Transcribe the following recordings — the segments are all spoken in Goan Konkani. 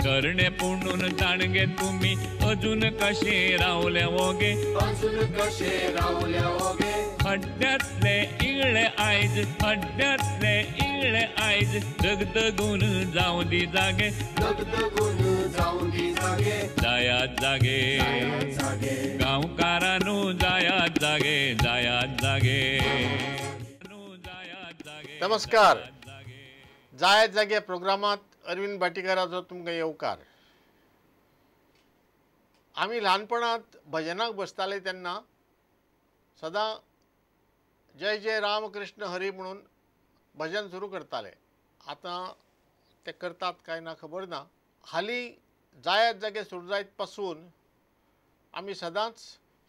तरणे पुणून ताणगे तुमी अजून कशे रावले वोगे, अजून कशे रावले वोगे। हड्ड्यांतले इगळे आयज, हड्ड्यांतले इगळे आयज, दगदगून जावं दी जागे, दगदगून जावं दी जागे। जायात जागे गांवकारानू, जायात जागे, जायात जागे। नमस्कार, जायात जागे प्रोग्रामात अरविंद भाटीकाराचो तुमकां येवकार। आमी ल्हानपणांत भजनाक बसताले तेन्ना सदां जय जय रामकृष्ण हरी म्हणून भजन सुरू करताले। आतां ते करतात काय ना खबर ना। हालीं जायात जागे सुरू जायत पासून आमी सदांच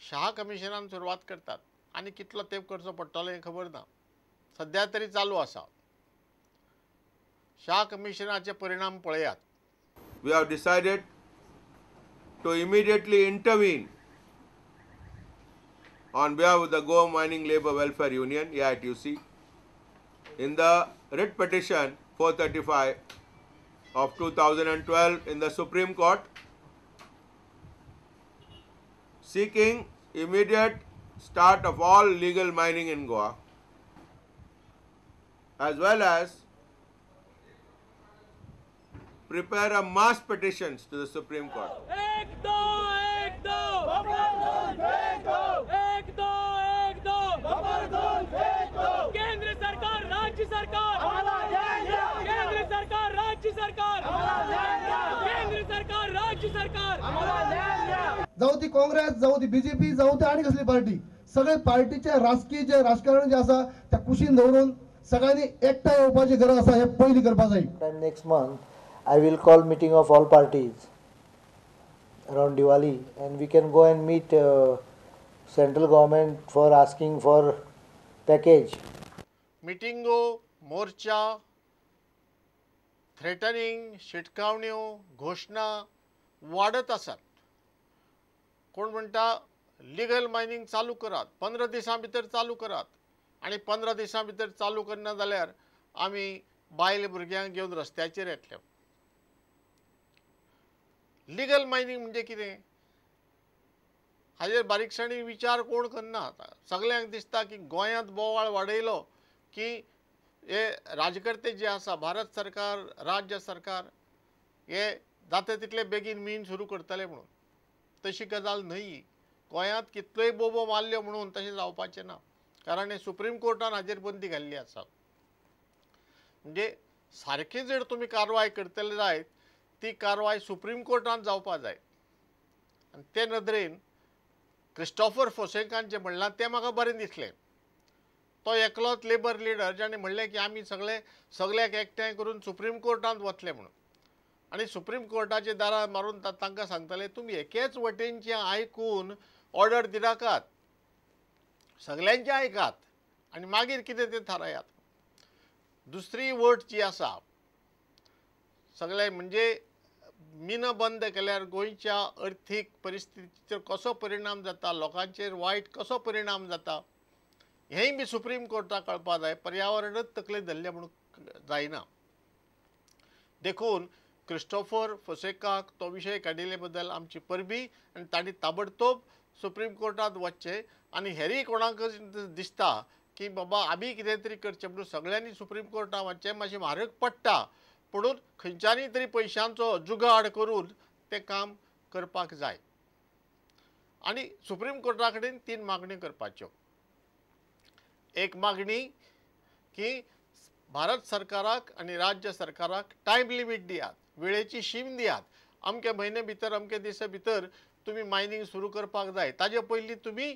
शाह कमिशनान सुरवात करतात आनी कितलो तेंप करचो पडटलो हें खबर ना। सद्या तरी चालू आसा। शाह कमिशनाचे परिणाम पळयात। We have decided to immediately intervene on behalf of the Goa Mining Labour Welfare Union AITUC in the writ petition 435 of 2012 in the Supreme Court, seeking immediate start of all legal mining in Goa, as well as prepare a mass petitions to the Supreme Court. एक दो एक दो एक दो एक दो केंद्र सरकार राज्य सरकार, केंद्र सरकार राज्य सरकार, केंद्र सरकार राज्य सरकार। जावं ती काँग्रेस, जावं ती बीजेपी, जावं ती आनी कसली पार्टी, सगळे पार्टीचे राजकीय जे राजकारण जे आसा त्या कुशीन दवरून सगळ्यांनी एकठांय येवपाची गरज आसा, हें पयलीं करपाक जाय। Next month I will call meeting of all parties around Diwali and we can go and meet central government for asking for package. मिटिंगो, मोर्चा, थ्रेटनिंग, शिटकावण्यो, घोशणा वाडत आसात। कोण म्हणटा लिगल मायनिंग चालू करात, 15 दिसां भितर चालू करात, आनी 15 दिसां भितर चालू करना जाल्यार आमी बायल भुरग्यांक घेवन रस्त्याचेर येतले। लिगल मायनिंग म्हणजे कितें हाजेर बारीकसाणी विचार कोण करना। आतां सगल्यांक दिसता की गोंयांत बोवाळ वाडयलो की हे राजकर्ते जे आसा, भारत सरकार, राज्य सरकार, हे जाता तितले बेगीन मीन सुरू करतले म्हणून। तशी गजाल न्हय। गोंयांत कितलोय बोबो मारल्यो म्हणून तशें जावपाचें ना, कारण हे सुप्रीम कोर्टान हाजेर बंदी घाल्ली आसा। म्हणजे सारकी जर तुमी कारवाय करतले जायत ती कारवाय सुप्रीम कोर्टान जावपा जाय। आनी ते नदरेन क्रिस्टोफर फोसेकान जें म्हणलां तें म्हाका बरें दिसलें। तो एकलोच लेबर लिडर जाणें म्हणलें की आमी सगळे सगळ्याक एकठांय करून सुप्रीम कोर्टांत वतले म्हणून, आनी सुप्रीम कोर्टाचे दारां मारून तांकां सांगतले तुमी एकेच वटेनचें आयकून ऑर्डर दिनाकात, सगल्यांचें आयकात आनी मागीर कितें तें थारायात। दुसरी वट जी आसा सगळे म्हणजे मिनां बंद केल्यार गोंयच्या अर्थीक परिस्थितीचेर कसो परिणाम जाता, लोकांचेर वायट कसो परिणाम जाता हेंय बी सुप्रीम कोर्टाक कळपा जाय। पर्यावरणच तकले धरलें म्हणून जायना। देखून क्रिस्टोफर फोसेकाक तो विशय काडिल्ले बद्दल आमची परबी, आनी तांणी ताबडतोब सुप्रीम कोर्टांत वचचें आनी हेरूय कोणाक दिसता की बाबा आमी कितें तरी करचें म्हणून सगळ्यांनी सुप्रीम कोर्टांत वचचें। मातशें म्हारग पडटा पुणून खंयच्यानी तरी पयशांचो जुगाड करून तें काम करपाक जाय। आनी सुप्रीम कोर्टा कडेन 3 मागण्यो करपाच्यो। एक मागणी की भारत सरकाराक आनी राज्य सरकाराक टायम लिमीट दियात, वेळेची शीम दियात, अमके म्हयने भितर अमके दिसा भितर तुमी मायनिंग सुरू करपाक जाय। ताजे पयलीं तुमी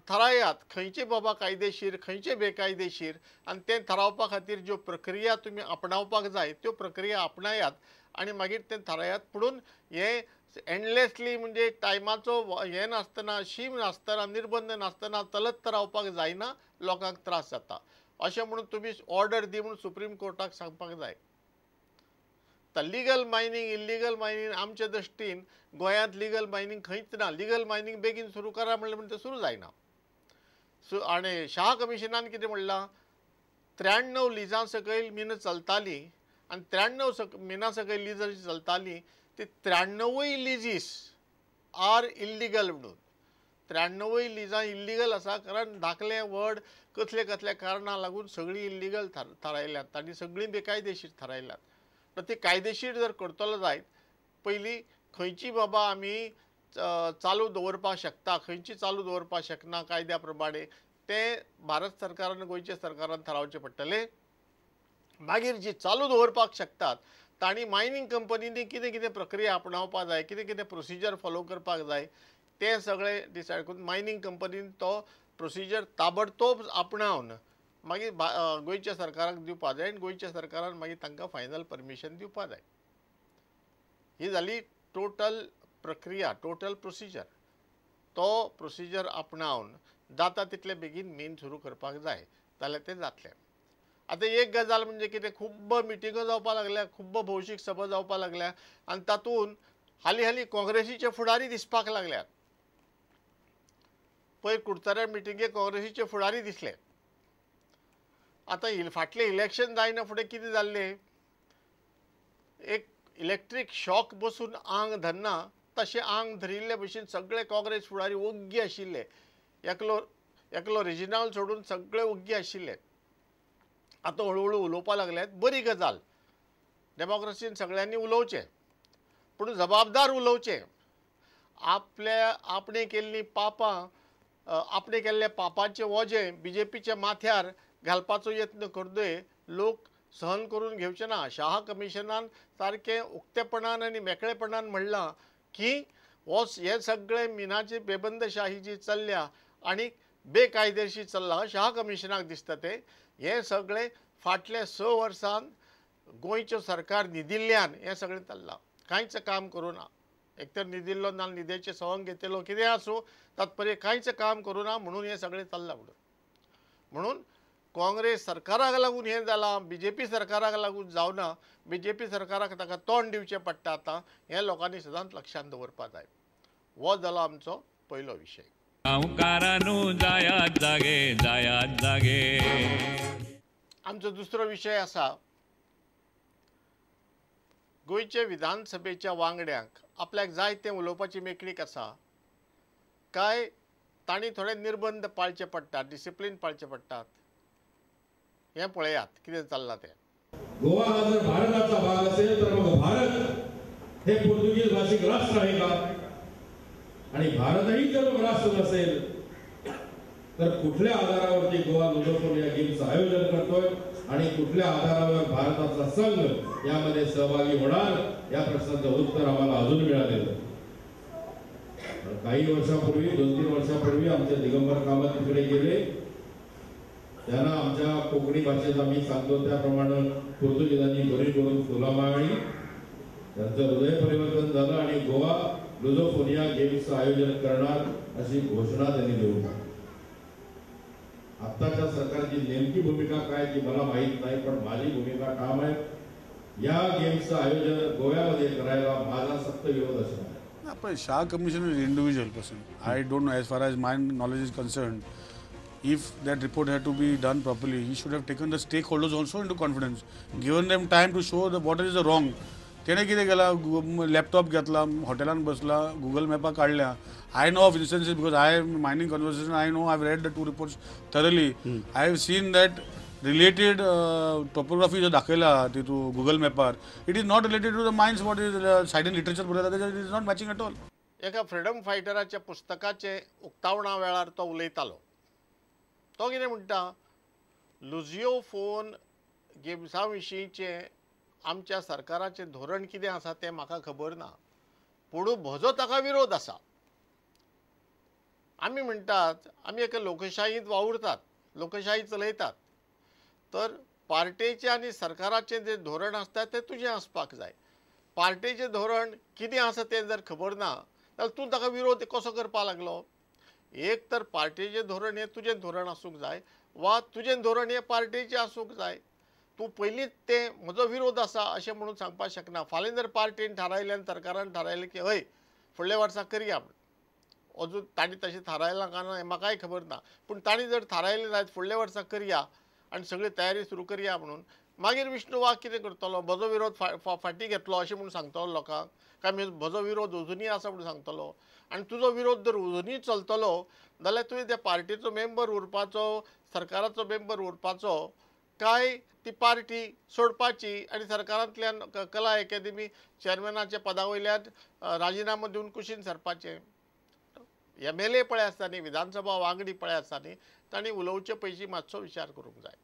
थारायात खंयचे बाबा कायदेशीर खंयचे बेकायदेशीर, आनी तें थारावपा खातीर ज्यो प्रक्रिया तुमी आपणावपाक जाय त्यो प्रक्रिया आपणायात आनी मागीर तें थारायात। पुणून हें एंडलेसली म्हणजे टायमाचो हें नासतना, शीम नासतना, निर्बंध नासतना चलत रावपाक जायना, लोकांक त्रास जाता। अशें म्हणून तुमी ऑर्डर दी म्हणून सुप्रीम कोर्टाक सांगपाक जाय। तर लिगल मायनिंग इल्लिगल मायनिंग आमचे दृश्टीन गोंयांत लिगल मायनिंग खंयच ना। लिगल मायनिंग बेगीन सुरू करा म्हणलें म्हण तें सुरू जायना। आनी शाह कमिशनान कितें म्हणलां, 93 लिजां सकयल मीन चलताली आनी 93 मिना सकयल लीजां जी चलतालीं ती 93 लिजीस आर इल्लिगल म्हणून 93 लिजां इल्लिगल आसा, कारण धाकले व्हड कसले कसल्या कारणां लागून सगळीं इल्लिगल थारायल्यात, तांणी सगळीं बेकायदेशीर थारायल्यात. तर ती कायदेशीर जर करतलो जायत पयलीं खंयची बाबा आमी चालू दवरपाक शकता, खंयची चालू दवरपाक शकना कायद्या प्रमाणे तें भारत सरकारान गोंयच्या सरकारान थारावचें पडटलें. मागीर जी चालू दवरपाक शकतात तांणी मायनींग कंपनींनी कितें कितें प्रक्रिया आपणावपाक जाय, कितें कितें प्रोसिजर फॉलो करपाक जाय तें सगळें डिसायड करून मायनींग कंपनीन तो प्रोसिजर ताबडतोब आपणावन मागीर गोंयच्या सरकाराक दिवपाक जाय आनी गोंयच्या सरकारान मागीर तांकां फायनल परमिशन दिवपाक जाय. ही जाली टोटल प्रक्रिया, टोटल प्रोसिजर. तो प्रोसिजर आपणावन जाता तितले बेगीन मेन सुरू करपाक जाय जाल्यार तें जातलें. आतां एक गजाल म्हणजे कितें, खूब्ब मिटिंगो जावपाक लागल्या, खूब्ब भौशीक सभा जावपाक लागल्या आनी तातूंत हालीं हालीं काँग्रेसीचे फुडारी दिसपाक लागल्यात. पयर कुडतऱ्या मिटिंगेक काँग्रेसीचे फुडारी दिसले. आतां फाटलें इलेक्शन जायना फुडें कितें जाल्लें, एक इलेक्ट्रीक शॉक बसून आंग धरना तशें आंग धरिल्ले भशेन सगळे काँग्रेस फुडारी ओग्गी आशिल्ले, एकलो एकलो रिजिनाल सोडून सगळे ओग्गी आशिल्ले. आतां हळुहळू उलोवपाक लागल्यात, बरी गजाल, डेमोक्रेसीन सगळ्यांनी उलोवचें पूण जबाबदार उलोवचें. आपल्या आपणे केल्लीं पापां, आपणे केल्ल्या पापाचें वजें बीजेपीच्या माथ्यार घालपाचो यत्न करतय लोक सहन करून घेवचे ना. शाह कमिशनान सारकें उक्तेपणान आनी मेकळेपणान म्हणलां की हो हे सगळे मिनाची बेबंदशाही जी चल्ल्या आनी बेकायदेशीर चल्लां, शाह कमिशनाक दिसता तें, हें सगळें फाटल्या 6 वर्सान गोंयचें सरकार न्हिदिल्ल्यान हें सगळें चल्लां, कांयच काम करूं ना. एक तर न्हिदिल्लो ना, न्हिदेचें सवंग घेतिल्लो, कितें आसूं तात्पर्य कांयच काम करूं ना म्हणून हें सगळें चल्लां. म्हणून काँग्रेस सरकाराक लागून हें जालां, बीजेपी सरकाराक लागून जावना, बीजेपी सरकाराक ताका तोंड दिवचें पडटा आतां, हें लोकांनी सदांच लक्षांत दवरपाक जाय. हो जालो आमचो पयलो विशय. गांवकारांनो जायात जागे, जायात जागे. आमचो दुसरो विशय आसा, गोंयचे विधानसभेच्या वांगड्यांक आपल्याक जाय तें उलोवपाची मेकळीक आसा काय तांणी थोडे निर्बंध पाळचे पडटात, डिसिप्लीन पाळचे पडटात, हें पळयात कितें चल्लां तें. गोवा हा जर भारताचा भाग असेल तर मग भारत हे पोर्तुगीज भाषिक राष्ट्र आहे का? आणि भारतही जर राष्ट्र नसेल तर कुठल्या आधारावरती गोवा लुझोफोनिया गेम्सचं आयोजन करतोय आणि कुठल्या आधारावर भारताचा संघ यामध्ये सहभागी होणार, या प्रश्नाचं उत्तर आम्हाला अजून मिळालेलं नाही. काही वर्षापूर्वी, 2-3 वर्षापूर्वी आमचे दिगंबर कामत तिकडे गेले, त्यांना आमच्या कोकणी भाषेत आम्ही सांगतो त्याप्रमाणे पोर्तुगीजांनी गोरी करून फुला माळली, त्यांचं हृदय परिवर्तन झालं आणि गोवा लुझोफोनिया गेम्सचं आयोजन करणार अशी घोषणा त्यांनी देऊन टाकली. आत्ताच्या सरकारची नेमकी भूमिका काय ती मला माहीत नाही, पण माझी भूमिका ठाम आहे, या गेम्सचं आयोजन गोव्यामध्ये करायला माझा सक्त विरोध असणार आहे. पण Shah commission is individual person. I don't know, as far as my knowledge is concerned, if that report had to be done properly, he should have taken the stakeholders also into confidence, given them time to show the what is the wrong. तेणे कितें केलां, लॅपटॉप घेतला, हॉटेलान बसला, गुगल मॅपां काडल्या. I know of instances because I am mining conversation, I know, I have read the 2 reports thoroughly. I have seen that related topography जो दाखयला तितू Google मॅपार, it is not related to the mines what is cited in literature बरयता, it is not matching at all. एका फ्रिडम फायटराच्या पुस्तकाचे उक्तावणा वेळार तो उलयतालो. तो कितें म्हणटा, लुझियोफोन गेम्सा विशींचें आमच्या सरकाराचें धोरण कितें आसा तें म्हाका खबर ना, पूण म्हजो ताका विरोध आसा. आमी म्हणटात आमी एका लोकशाहींत वावुरतात, लोकशाही चलयतात, तर पार्टेचें आनी सरकाराचें जें धोरण आसता तें तुजें आसपाक जाय. पार्टेचें धोरण कितें आसा तें जर खबर ना जाल्यार तूं ताका विरोध कसो करपाक लागलो? एक तर पार्टेचें धोरण हें तुजें धोरण आसूंक जाय वा तुजें धोरण हें पार्टेचें आसूंक जाय. तूं पयलींच तें म्हजो विरोध आसा अशें म्हणून सांगपाक शकना. फाल्यां जर पार्टेन थारायलें आनी सरकारान थारायलें की हय फुडल्या वर्सा करया म्हण, अजून तांणी तशें थारायलां काय ना हें म्हाकाय खबर ना, पूण तांणी जर थारायलें जायत फुडल्या वर्सा करया आनी सगळी तयारी सुरू करया म्हणून, मागीर विष्णू वाघ कितें करतलो? म्हजो विरोध फाटीं घेतलो अशें म्हूण सांगतलो लोकांक, काय म्हजो विरोध अजुनूय आसा म्हूण सांगतलो? आनी तुजो विरोध जर अजुनूय चलतलो जाल्यार तुवें त्या पार्टीचो मेंबर उरपाचो, सरकाराचो मेंबर उरपाचो, काय ती पार्टी सोडपाची आनी सरकारांतल्यान कला अकादमी चेअरमॅनाच्या पदा वयल्यान राजिनामो दिवन कुशीन सरपाचें? एम एल ए पळय आसता न्ही, विधानसभा वांगडी पळय आसता न्ही, तांणी उलोवचे पयलीं मातसो विचार करूंक जाय.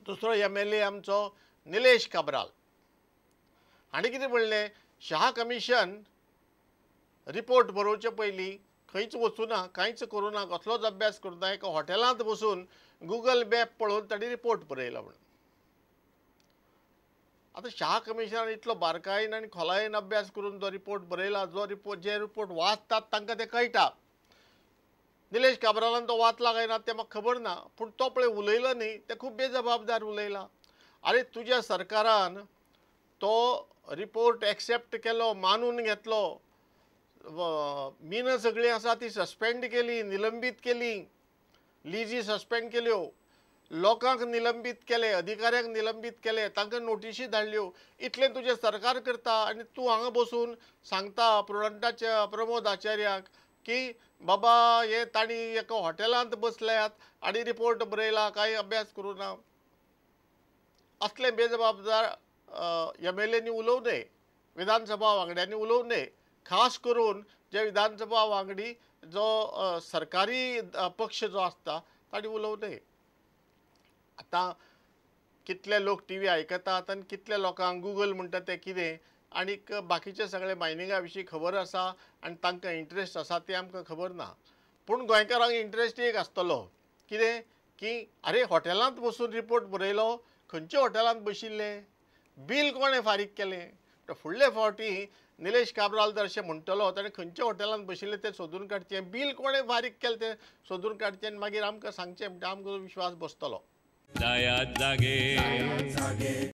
दुसरो एम एल ए आमचो निलेश काब्राल हांणी कितें म्हणलें, शाह कमिशन रिपोर्ट बरोवचे पयलीं खंयच वचूना, कांयच करूं ना, कसलोच अभ्यास करूना, एका हॉटेलांत बसून गुगल मॅप पळोवन तांणी रिपोर्ट बरयला म्हणून. आतां शाह कमिशनान इतलो बारकायेन आनी खोलायेन अभ्यास करून जो रिपोर्ट बरयला, जो रिपोर्ट जे रिपोर्ट वाचतात तांकां तें कळटा. निलेश काब्रालान तो वाचला काय ना तें म्हाका खबर ना, पूण तो पळय उलयलो न्ही, तें खूब बेजबाबदार उलयला. आरे, तुज्या सरकारान तो रिपोर्ट एक्सेप्ट केलो, मानून घेतलो, मिनां सगळीं आसा ती सस्पेंड केली, निलंबीत केली, लिजी सस्पेंड केल्यो, लोकांक निलंबीत केले, अधिकाऱ्यांक निलंबीत केले, तांकां नोटिशी धाडल्यो. इतलें तुजें सरकार करता आनी तूं हांगा बसून सांगता प्रुडंटाच्या प्रमोद आचार्याक की बाबा हे तांणी एका हॉटेलांत बसल्यात आनी रिपोर्ट बरयला, कांय अभ्यास करूं ना. असले बेजबाबदार एम एल एनी उलोवं नये, विधानसभा वांगड्यांनी उलोवं नये, खास करून जे विधानसभा वांगडी जो सरकारी पक्ष जो आसता तांणी उलोवं नये. आतां कितले लोक टी व्ही आयकतात आनी कितले लोकांक गुगल म्हणटा तें कितें आनीक बाकीचे सगळे मायनिंगा विशीं खबर आसा आनी तांकां इंट्रस्ट आसा तें आमकां खबर ना. पूण गोंयकारांक इंट्रस्ट एक आसतलो, कितें की आरे हॉटेलांत बसून रिपोर्ट बरयलो, खंयच्या हॉटेलांत बशिल्ले, बील कोणें फारीक केलें? फुडले फावटी निलेश काब्राल जर अशें म्हणटलो ताणें खंयच्या हॉटेलांत बशिल्लें तें सोदून काडचें, बील कोणें फारीक केलें तें सोदून काडचें आनी मागीर आमकां सांगचें, म्हणटा आमकां विश्वास बसतलो. जायात जागे.